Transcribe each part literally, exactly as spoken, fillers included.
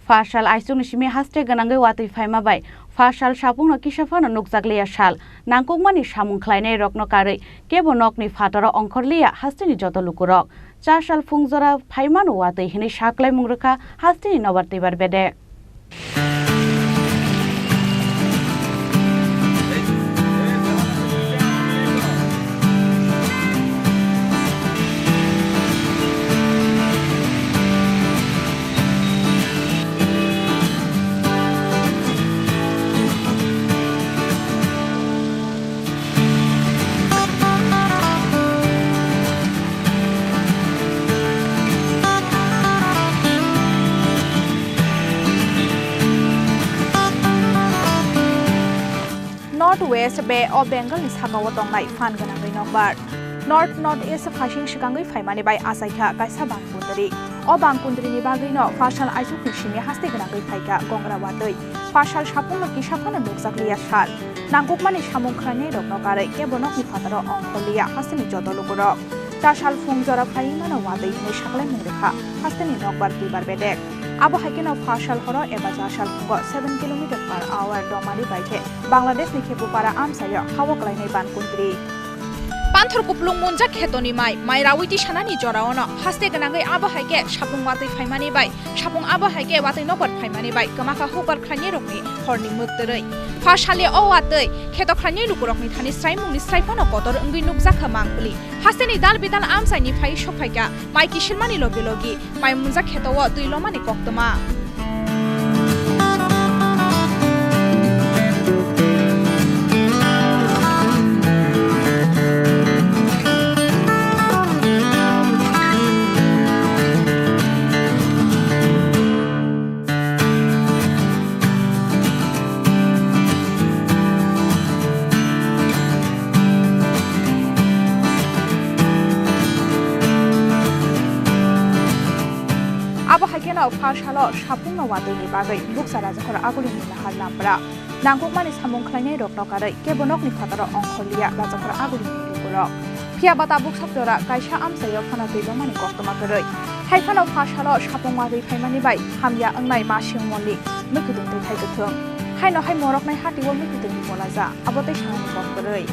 Phasal aichukni simi haste gwnangwi watwi phaima bai phasal sapungno kisa phano nukjakliya sal. Nangkukmani samung khlainairokno karwi kebo nokni phataro ongkhorliya hasteni joto lukurok. Chasal phungjora phaimano watwi hinwi saklaimung rwkha hasteni nobar twibar bedek. North West Bay of Bengal ni sakao tongnai phan gwnangwi nokbar. North North East phasing swkangwi phaimani bai achaikha kaisa bangkundri. O bangkundri ni bagwi no phasal aichukni simi haste gwnangwi phaikha gongra watwi. Phasal sapungno kisa phano nukjakliya sal. Nangkukmani samung khlainairokno karwi kebo nokni phataro ongkhorliya hasteni joto lukurok. Chasal phung jora phaimano watwi hinwi saklaimung rwkha hasteni nokbar twibar bedek. Abo hai kheno phasal horo eba chasal phungo seven kilometer per hour domani bai khe Bangladeshni Khepupara amchaio hao klainai bankuntri. Panthor kuplung munjak khetoni mai, mai rawi tisanani joraono haste gwnangwi abo hai khe sapung watwi phaimani bai, sapung abo hai khe watwi nokbar phaimani bai kwmakha hukbar khlainairokni horni mwktwrwi. Phasalni o watwi kheto khlainai lukurokni thani sraimungni srai phano kotor wngwi nukjakha mangpili. Hasteni dal bidal amchaini phai sokphaikha, mai kisilmani logi logi mai munjak kheto o twi lomani koktwma. Abo hai kheno phasalo sapungno watwini bagwi bukcha Rajakhor Agulini nahar lampra. Nangkukmani samung khlainairokno karwi kebo nokni phataro ongkhorliya Rajakhor Agulini lukurok. Phiya ba tabuk sak jora kaisa amchaio phano twi lomani koktwma kwrwi. Hai phano phasalo sapung watwi phaimani bai hamya wngnai Masing Molli mwkhwtwng twi thai kwthwng. Haino hai moroknai hatio mwkhwtwngni molaja, abo tei sanani kok kwrwi.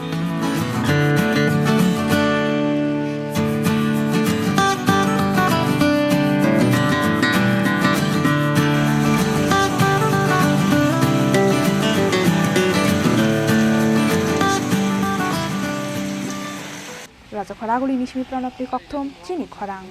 Rajakhor Agulini simi Pranab twi Kokthum, chini khorang.